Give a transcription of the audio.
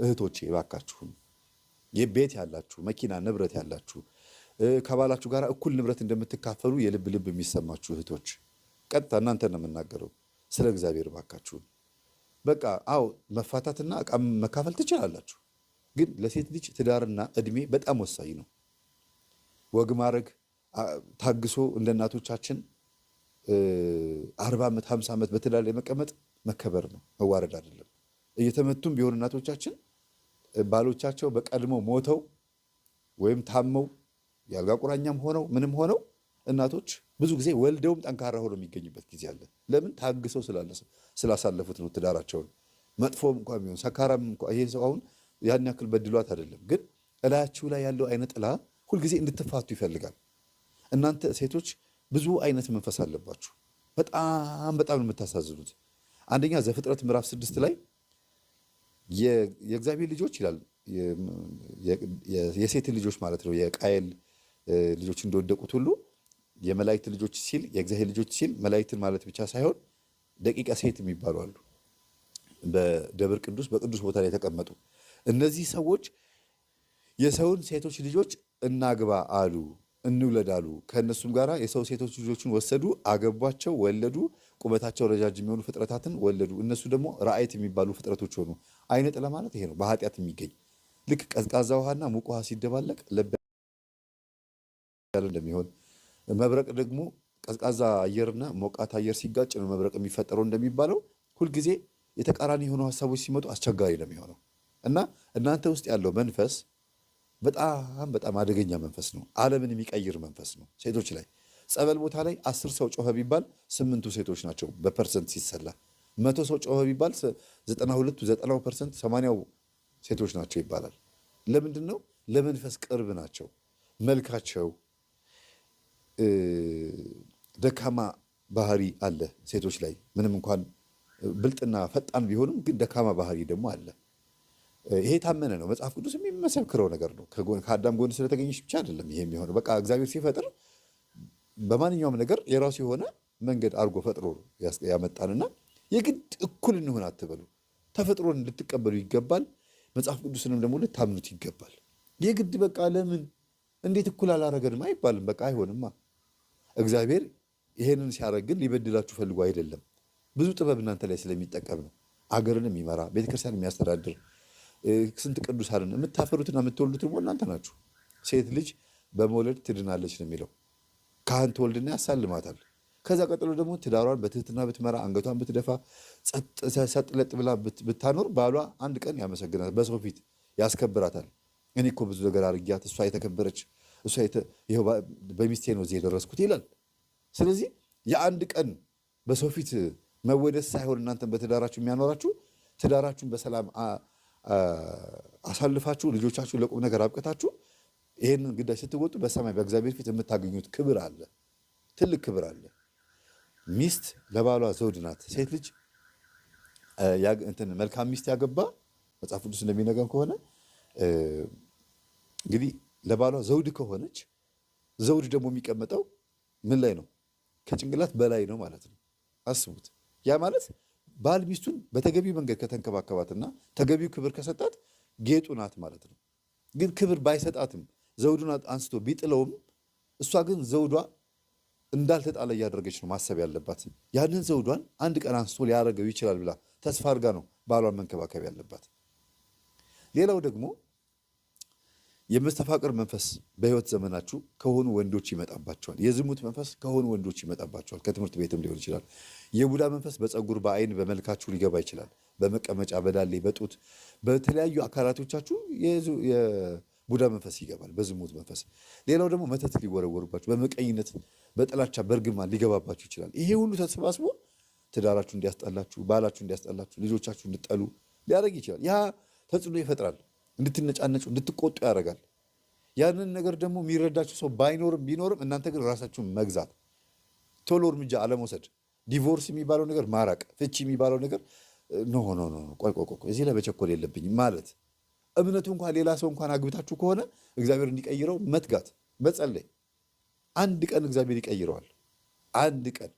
እህቶቼ እባካችሁን ቤት ያላችሁ፣ መኪና ንብረት ያላችሁ፣ ከባላችሁ ጋር እኩል ንብረት እንደምትካፈሉ የልብ ልብ የሚሰማችሁ እህቶች፣ ቀጥታ እናንተ ነው የምናገረው። ስለ እግዚአብሔር እባካችሁን በቃ አዎ መፋታትና እቃ መካፈል ትችላላችሁ። ግን ለሴት ልጅ ትዳርና እድሜ በጣም ወሳኝ ነው። ወግ ማድረግ ታግሶ እንደ እናቶቻችን 40 ዓመት 50 ዓመት በትዳር ላይ መቀመጥ መከበር ነው፣ መዋረድ አይደለም። እየተመቱም ቢሆን እናቶቻችን ባሎቻቸው በቀድሞ ሞተው ወይም ታመው የአልጋ ቁራኛም ሆነው ምንም ሆነው እናቶች ብዙ ጊዜ ወልደውም ጠንካራ ሆነው የሚገኙበት ጊዜ አለ። ለምን? ታግሰው ስላሳለፉት ነው ትዳራቸውን። መጥፎም እንኳ ቢሆን፣ ሰካራም እንኳ፣ ይሄ ሰው አሁን ያን ያክል በድሏት አይደለም፣ ግን እላያችሁ ላይ ያለው አይነ ጥላ ሁልጊዜ እንድትፋቱ ይፈልጋል። እናንተ ሴቶች ብዙ አይነት መንፈስ አለባችሁ። በጣም በጣም ነው የምታሳዝኑት። አንደኛ ዘፍጥረት ምዕራፍ 6 ላይ የእግዚአብሔር ልጆች ይላል፣ የሴት ልጆች ማለት ነው። የቃየል ልጆች እንደወደቁት ሁሉ የመላእክት ልጆች ሲል፣ የእግዚአብሔር ልጆች ሲል መላእክትን ማለት ብቻ ሳይሆን ደቂቀ ሴት የሚባሉ አሉ። በደብር ቅዱስ በቅዱስ ቦታ ላይ የተቀመጡ እነዚህ ሰዎች የሰውን ሴቶች ልጆች እናግባ አሉ፣ እንውለድ አሉ። ከእነሱም ጋር የሰው ሴቶች ልጆችን ወሰዱ፣ አገቧቸው፣ ወለዱ። ቁመታቸው ረጃጅም የሆኑ ፍጥረታትን ወለዱ። እነሱ ደግሞ ራእይት የሚባሉ ፍጥረቶች ሆኑ። አይነ ጥላ ማለት ይሄ ነው፣ በኃጢአት የሚገኝ፣ ልክ ቀዝቃዛ ውሃና ሙቅ ውሃ ሲደባለቅ ለብ ያለ እንደሚሆን፣ መብረቅ ደግሞ ቀዝቃዛ አየርና ሞቃት አየር ሲጋጭ ነው መብረቅ የሚፈጠረው እንደሚባለው፣ ሁልጊዜ የተቃራኒ የሆኑ ሀሳቦች ሲመጡ አስቸጋሪ ነው የሚሆነው። እና እናንተ ውስጥ ያለው መንፈስ በጣም በጣም አደገኛ መንፈስ ነው። ዓለምን የሚቀይር መንፈስ ነው። ሴቶች ላይ ጸበል ቦታ ላይ 10 ሰው ጮኸ ቢባል ስምንቱ ሴቶች ናቸው በ percent ሲሰላ። 100 ሰው ጮኸ ቢባል 92ቱ፣ 90%፣ 80ው ሴቶች ናቸው ይባላል። ለምንድን ነው? ለመንፈስ ቅርብ ናቸው። መልካቸው ደካማ ባህሪ አለ ሴቶች ላይ። ምንም እንኳን ብልጥና ፈጣን ቢሆንም ግን ደካማ ባህሪ ደግሞ አለ። ይሄ የታመነ ነው። መጽሐፍ ቅዱስ የሚመሰክረው ነገር ነው። ከአዳም ጎን ስለተገኘች ብቻ አይደለም ይሄ የሚሆነው። በቃ እግዚአብሔር ሲፈጥር በማንኛውም ነገር የራሱ የሆነ መንገድ አድርጎ ፈጥሮ ያመጣንና የግድ እኩል እንሁን አትበሉ። ተፈጥሮን ልትቀበሉ ይገባል። መጽሐፍ ቅዱስንም ደግሞ ልታምኑት ይገባል። የግድ በቃ ለምን እንዴት እኩል አላረገንም አይባልም። በቃ አይሆንማ። እግዚአብሔር ይሄንን ሲያደርግ ግን ሊበድላችሁ ፈልጎ አይደለም። ብዙ ጥበብ እናንተ ላይ ስለሚጠቀም ነው። አገርን የሚመራ፣ ቤተክርስቲያን የሚያስተዳድር፣ ስንት ቅዱሳንን የምታፈሩትና የምትወልዱት ደግሞ እናንተ ናችሁ። ሴት ልጅ በመውለድ ትድናለች ነው የሚለው። ካህን ትወልድና ያሳልማታል። ከዛ ቀጥሎ ደግሞ ትዳሯን በትህትና ብትመራ፣ አንገቷን ብትደፋ፣ ሰጥ ለጥ ብላ ብታኖር ባሏ አንድ ቀን ያመሰግናታል፣ በሰው ፊት ያስከብራታል። እኔ እኮ ብዙ ነገር አድርጊያት እሷ የተከበረች፣ እሷ ይኸው በሚስቴ ነው እዚህ የደረስኩት ይላል። ስለዚህ የአንድ ቀን በሰው ፊት መወደስ ሳይሆን እናንተን በትዳራችሁ የሚያኖራችሁ፣ ትዳራችሁን በሰላም አሳልፋችሁ ልጆቻችሁን ለቁም ነገር አብቅታችሁ ይህንን ግዳጅ ስትወጡ በሰማይ በእግዚአብሔር ፊት የምታገኙት ክብር አለ፣ ትልቅ ክብር አለ። ሚስት ለባሏ ዘውድ ናት። ሴት ልጅ እንትን መልካም ሚስት ያገባ መጽሐፍ ቅዱስ እንደሚነግረን ከሆነ እንግዲህ ለባሏ ዘውድ ከሆነች ዘውድ ደግሞ የሚቀመጠው ምን ላይ ነው? ከጭንቅላት በላይ ነው ማለት ነው። አስቡት። ያ ማለት ባል ሚስቱን በተገቢው መንገድ ከተንከባከባትና ተገቢው ክብር ከሰጣት ጌጡ ናት ማለት ነው። ግን ክብር ባይሰጣትም፣ ዘውዱን አንስቶ ቢጥለውም እሷ ግን ዘውዷ እንዳልተጣለ እያደረገች ነው ማሰብ ያለባት። ያንን ዘውዷን አንድ ቀን አንስቶ ሊያደርገው ይችላል ብላ ተስፋ አድርጋ ነው ባሏን መንከባከብ ያለባት። ሌላው ደግሞ የመስተፋቅር መንፈስ በህይወት ዘመናችሁ ከሆኑ ወንዶች ይመጣባቸዋል። የዝሙት መንፈስ ከሆኑ ወንዶች ይመጣባቸዋል። ከትምህርት ቤትም ሊሆን ይችላል። የቡዳ መንፈስ በፀጉር፣ በአይን፣ በመልካችሁ ሊገባ ይችላል። በመቀመጫ፣ በዳሌ፣ በጡት፣ በተለያዩ አካላቶቻችሁ የቡዳ መንፈስ ይገባል፣ በዝሙት መንፈስ። ሌላው ደግሞ መተት ሊወረወሩባችሁ፣ በምቀኝነት፣ በጥላቻ፣ በእርግማን ሊገባባችሁ ይችላል። ይሄ ሁሉ ተሰባስቦ ትዳራችሁ እንዲያስጠላችሁ፣ ባላችሁ እንዲያስጠላችሁ፣ ልጆቻችሁ እንድጠሉ ሊያደርግ ይችላል። ያ ተጽዕኖ ይፈጥራል። እንድትነጫነጩ፣ እንድትቆጡ ያደርጋል። ያንን ነገር ደግሞ የሚረዳችሁ ሰው ባይኖርም ቢኖርም እናንተ ግን ራሳችሁን መግዛት፣ ቶሎ እርምጃ አለመውሰድ፣ divorce የሚባለው ነገር ማራቅ፣ ፍቺ የሚባለው ነገር no, no, no፣ ቆይ ቆይ ቆይ፣ እዚህ ላይ መቸኮል የለብኝም ማለት፣ እምነቱ እንኳን ሌላ ሰው እንኳን አግብታችሁ ከሆነ እግዚአብሔር እንዲቀይረው መትጋት፣ መጸለይ። አንድ ቀን እግዚአብሔር ይቀይረዋል። አንድ ቀን።